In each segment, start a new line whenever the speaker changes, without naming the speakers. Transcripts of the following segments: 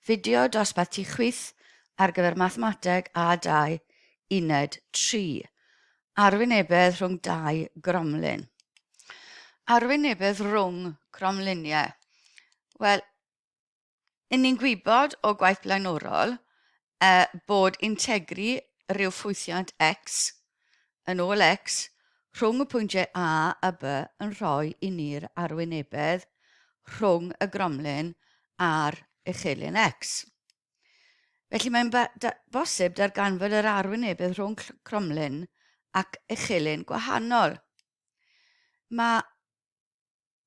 Fideo dosbarth tu chwith ar gyfer Mathemateg A2 Uned 3. Arwynebedd rhwng dau gromlin. Arwynebedd rhwng cromliniau. Wel, Yn ni'n gwybod o gwaith blaenorol uh, bod integru rhyw ffwythiant x yn ôl x rhwng y pwyntiau A a B yn rhoi i ni'r arwynebedd rhwng y gromlin a'r uchelyn x. Felly mae'n bosib darganfod yr arwynebedd rhwng cromlin ac uchelyn gwahanol. Mae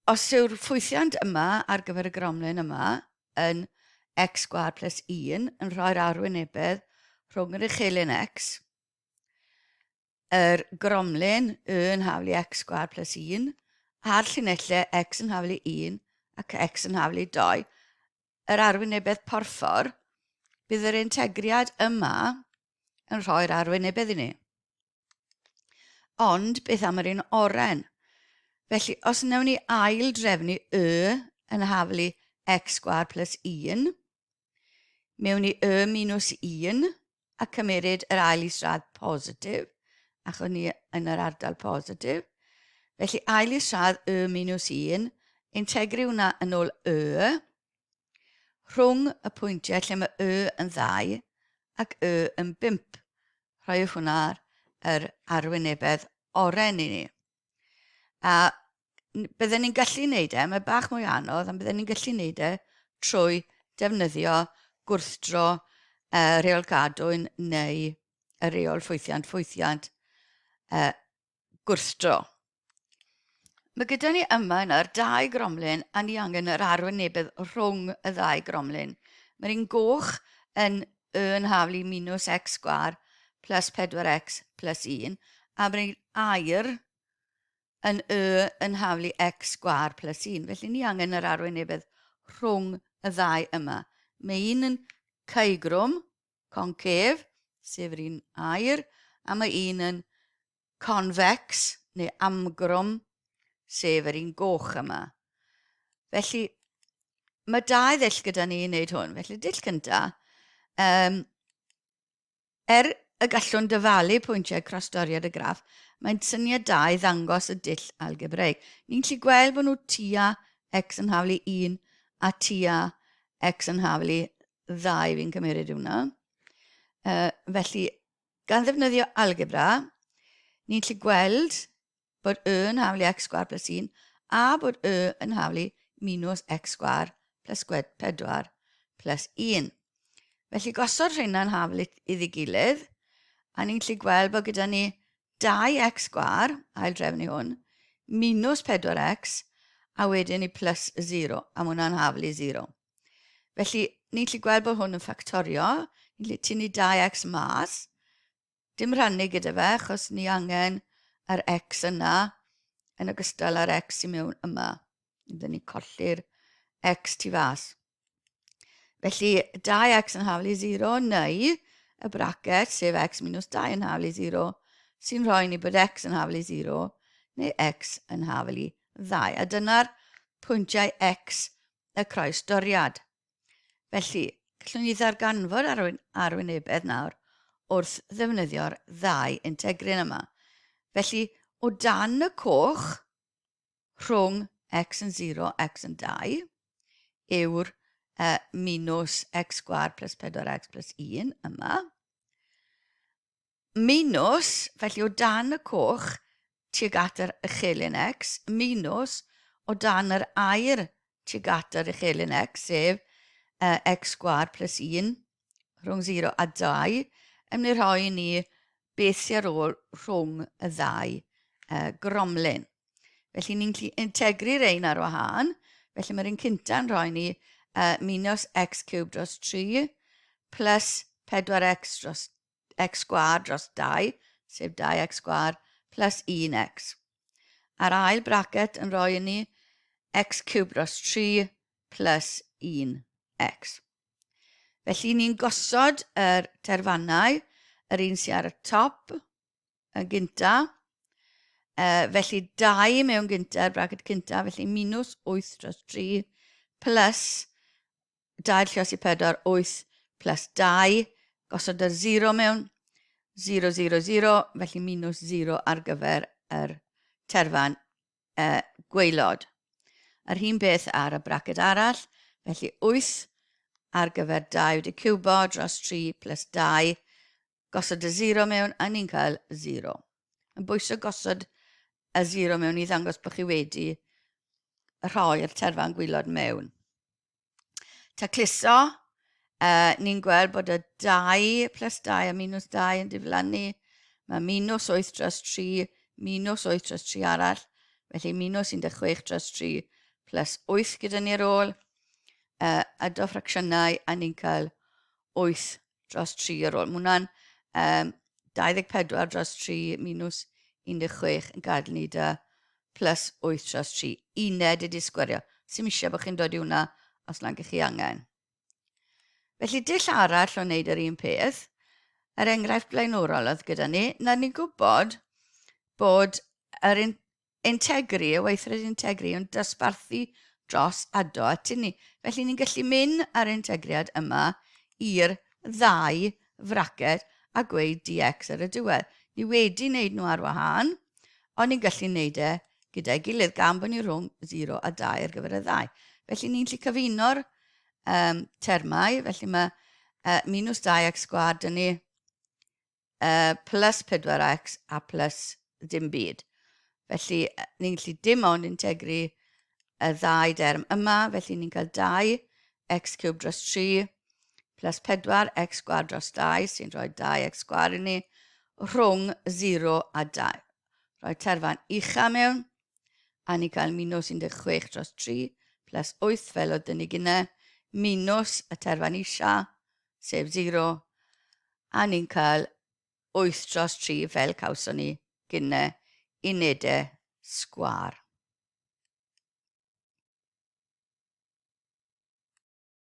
Os yw'r ffwythiant yma ar gyfer y gromlin yma yn x sgwâr plus 1 yn rhoi'r arwynebedd rhwng yr uchelyn x, yr gromlin y yn haflu x sgwâr plus 1, a'r llinellau x yn haflu 1 ac x yn haflu 2, yr arwynebedd porffor, bydd yr integriad yma yn rhoi'r arwynebedd i ni. Ond beth am yr un oren? Felly, os wnawn ni ail drefnu y yn haflu x sgwâr plus 1, mewn i y minus 1 a cymeryd yr ail isradd positif, achos ni yn yr ardal positif. Felly ail isradd y minus 1, integru hwnna yn ôl y, rhwng y pwyntiau lle mae y yn ddau ac y yn bump. Rhoi hwnna ar yr arwynebedd oren i ni. A bydden ni'n gallu wneud e, mae bach mwy anodd, ond bydden ni'n gallu wneud e trwy defnyddio gwrthdro uh, rheol gadwyn neu y rheol ffwythiant ffwythiant uh, gwrthdro. Mae gyda ni yma nawr dau gromlin a ni angen yr arwynebedd rhwng y ddau gromlin. Mae'r un goch yn y yn haflu minus x sgwar plus 4x plus 1 a mae'r un aur yn y yn haflu x sgwar plus 1. Felly ni angen yr arwynebedd rhwng y ddau yma. Mae un yn ceugrwm, concave, sef yr un aur, a mae un yn convex neu amgrwm, sef yr un goch yma. Felly, mae dau ddull gyda ni i wneud hwn. Felly, dull cyntaf, um, er y gallwn dyfalu pwyntiau croestoriad y graff, mae'n syniad da i ddangos y dull algebraig. Ni'n gallu gweld bod nhw tua x yn haflu 1 a tua x yn haflu 2 fi'n cymeryd hwnna. Uh, felly, Gan ddefnyddio algebra, ni'n gallu gweld bod y yn haflu x sgwar plus 1 a bod y yn haflu minus x sgwar plus 4 plus 1. Felly gosod rheina'n haflu iddi gilydd, a ni'n gallu gweld bod gyda ni 2x sgwar, ail drefnu hwn, minus 4x, a wedyn ni plus 0, a mae hwnna'n haflu 0. Felly, ni'n gallu gweld bod hwn yn ffactorio. Ni'n gallu tynnu 2x mas. Dim rhannu gyda fe, achos ni angen yr x yna yn ogystal â'r x i mewn yma. Byddwn ni'n colli'r x tu fas. Felly, 2x yn haflu 0 neu y bracet, sef x minus 2 yn haflu 0, sy'n rhoi ni bod x yn haflu 0 neu x yn haflu 2. A dyna'r pwyntiau x y croesdoriad. Felly, gallwn ni ddarganfod arwyn, arwynebedd nawr wrth ddefnyddio'r ddau integrin yma. Felly, o dan y coch, rhwng x yn 0, x yn 2, yw'r uh, minus x sgwar plus 4x plus 1 yma. Minus, felly o dan y coch tuag at yr uchelyn x, minus o dan yr air tuag at yr uchelyn x, sef uh, x sgwar plus 1 rhwng 0 a 2, yn mynd i rhoi ni beth sy'n ar ôl rhwng y ddau uh, gromlin. Felly ni'n gallu integru'r ein ar wahân. Felly mae'r un cynta'n rhoi ni uh, minus x cube dros 3 plus 4x dros x sgwar dros 2, sef 2x sgwar plus 1x. A'r ail bracet yn rhoi ni x cube dros 3 plus 1x. Felly ni'n gosod yr terfannau, yr un sy'n ar y top, yn gynta. Uh, felly 2 mewn gynta, bracet cynta, felly minus 8 dros 3 plus 2 lliosi 4, 8 plus 2, gosod y 0 mewn, 0, 0, 0, felly minus 0 ar gyfer yr terfan gwaelod. Yr un beth ar y braced arall, felly 8 ar gyfer 2 wedi ciwbo dros 3 plus 2, gosod y 0 mewn a ni'n cael 0. Yn bwysig gosod y 0 mewn i ddangos bod chi wedi rhoi'r terfan gwylod mewn. Tacluso, ni'n gweld bod y 2 plus 2 a minus 2 yn diflannu. Mae minus 8 dros 3, minus 8 dros 3 arall. Felly minus 16 dros 3 plus 8 gyda ni ar ôl. Ado ffracsiynau a ni'n cael 8 dros 3 ar ôl. Mae hwnna'n um, 24 dros 3 minus 16 yn gadael ni da plus 8 dros 3. Uned ydi sgwerio. Sy'n eisiau bod chi'n dod i hwnna os nag ych chi angen. Felly dull arall o wneud yr un peth, yr enghraifft blaenorol oedd gyda ni, na ni'n gwybod bod yr integri, y weithred integri yn dosbarthu dros ado a tynnu. Felly ni'n gallu mynd ar integriad yma i'r ddau fraced a gweud dx ar y diwedd. Ni wedi wneud nhw ar wahân, ond ni'n gallu wneud e gyda'i gilydd gan bod ni rhwng 0 a 2 ar gyfer y ddau. Felly ni'n gallu cyfuno'r um, termau, felly mae minus 2x sgwâr dyn ni plus 4x a plus dim byd. Felly ni'n gallu dim ond integru y ddau derm yma, felly ni'n cael 2 x cube dros 3 plus 4 x sgwar dros 2 sy'n rhoi 2x sgwar i ni rhwng 0 a 2. Rhoi terfan ucha mewn a ni'n cael minus 16 dros 3 plus 8 fel oedd dyn ni gyna minus y terfan isa, sef 0, a ni'n cael 8 dros 3 fel cawson ni gynne unedau sgwâr.